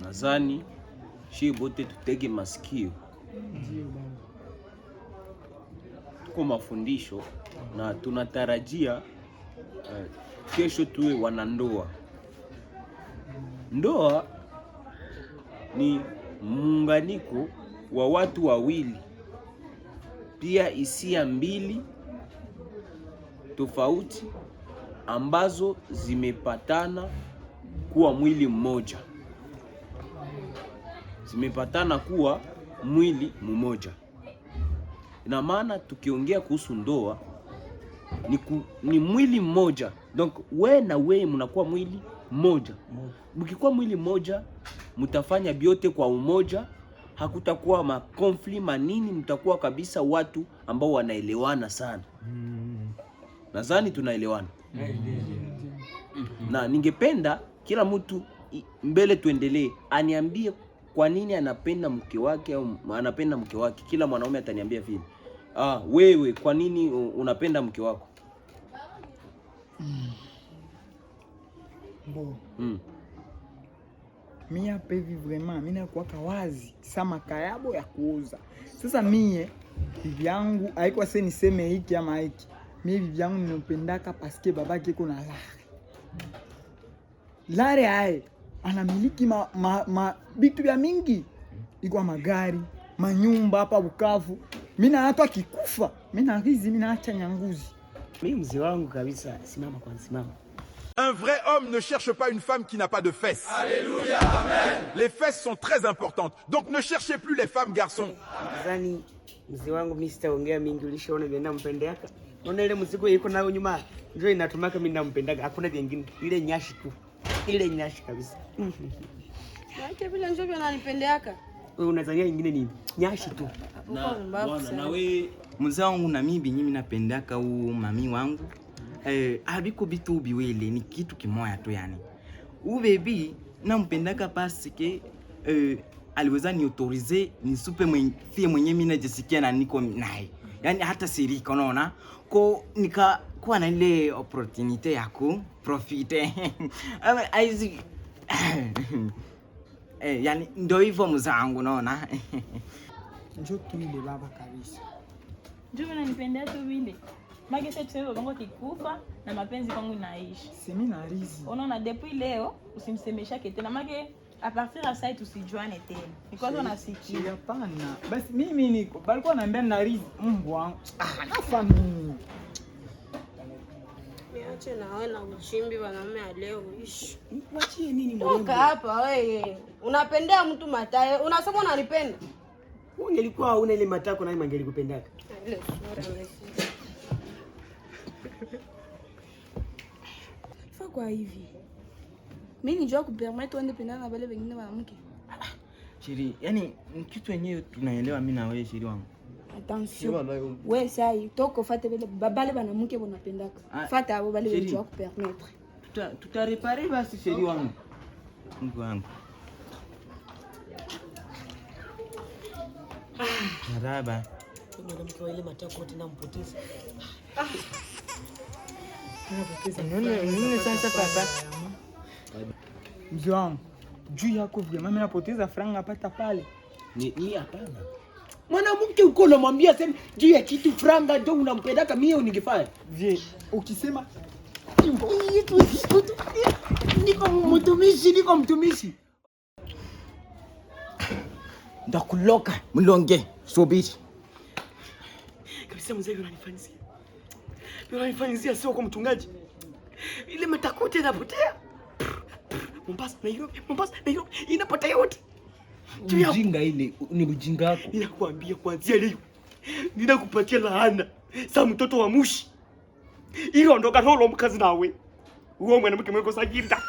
Nadhani shie bote tutege masikio, Ndio baba. Tuko mafundisho na tunatarajia kesho tuwe wanandoa. Ndoa ni muunganiko wa watu wawili, pia hisia mbili tofauti ambazo zimepatana kuwa mwili mmoja, zimepatana kuwa mwili mmoja. Ina maana tukiongea kuhusu ndoa ni mwili mmoja. Donc we na we mnakuwa mwili mmoja. Mkikuwa mwili mmoja, mtafanya vyote kwa umoja, hakutakuwa ma conflit manini, mtakuwa kabisa watu ambao wanaelewana sana. Nadhani tunaelewana. Na ningependa kila mtu mbele tuendelee, aniambie kwa nini anapenda mke wake au anapenda mke wake. Kila mwanaume ataniambia vile. Ah, wewe kwa nini unapenda mke wako? Bon. Mi hapa hivi vraiment mi nakuwaka wazi sa makayabo ya kuuza. Sasa mie bibi yangu haikuwa se niseme hiki ama hiki. Mie bibi yangu nimempendaka paske babake iko na lare. Lare aye anamiliki ma bitu vya mingi, iko magari, manyumba hapa Bukavu. Mi na hata akikufa mi na rizi, mi naacha nyanguzi. Mimi mzee wangu kabisa, simama kwanza, simama. Un vrai homme ne cherche pas une femme qui n'a pas de fesses. Alléluia, amen. Les fesses sont très importantes. Donc ne cherchez plus les femmes garçons. Nadhani mzee wangu mimi sitaongea mingi, ulishaona vile nampendeaka. Unaona ile mzigo iko nayo nyuma, ndio inatumaka mimi nampendaga, hakuna vingine. Ile nyashi tu. Ile nyashi kabisa. Maana vile ndio unanipendeaka. Wewe unazania ingine nini? Nyashi tu. Na bwana na wewe? Mzee wangu, na mimi binyi napendaka huu mami wangu, abiko bitu biwili, ni kitu kimoya tu. Yani u bebi nampendaka parce que aliweza ni autoriser nisupe fie mwenye mimi najisikia na niko naye, yani hata sirika, unaona, ko nikakuwa na ile opportunité ya ku profiter. Ama, aizi yani ndo hivyo mzee wangu, unaona. Njo tu ile baba kabisa. Ndio unanipendea tu vile. Mage sasa tuseme babangu akikufa na mapenzi kwangu inaishi. Semi na rizi. Unaona, depuis leo usimsemeshake tena. Mage à partir ya sasa tusijuane tena. Ni kwanza unasikia. Sheri, hapana. Basi mimi niko balikuwa naambia na rizi, Mungu wangu. Ah, nafa mimi. Niache na wewe na uchimbi wanaume ya leo ishi. Wachie nini mrembo? Toka hapa wewe. Unapendea mtu mataye. Unasema unanipenda. Ungelikuwa hauna ile matako naye mangelikupendaka. Ile sura imefika. Fa kwa hivi. Mimi nijua kupermettre uende pendana na wale wengine wanamke. Chérie, yani ni kitu yenyewe tunaelewa mimi na wewe, chérie wangu. Attention. We sai toko fate bale bale banamuke bonapendaka. Ah, Fata abo bale chérie. benjua kupermettre. Tuta réparer basi, chérie wangu. Mungu wangu. Maraba. Mwanamke wa ile matako yote nampoteza. Nini sasa papa? Mzee wangu, juu yako vraiment mimi napoteza franga pata pale. Ni hapana. Mwanamke uko unamwambia sema juu ya kitu franga ndio unampendaka, mie ningefanya. Vie, ukisema Niko mtumishi, niko mtumishi. Ndakuloka mlonge, subiri. Kabisa mzee unanifanyizia. Unanifanyizia sio kwa mchungaji. Ile matako yote inapotea. Mombasa, Nairobi, Mombasa, Nairobi, inapotea yote. Juu yako. Ujinga ile ni ujinga wako. Ninakwambia kuanzia leo ninakupatia laana sa mtoto wa mushi. Ili ondoka nolo mkazi nawe. Uwo mwanamke mweko sajinda.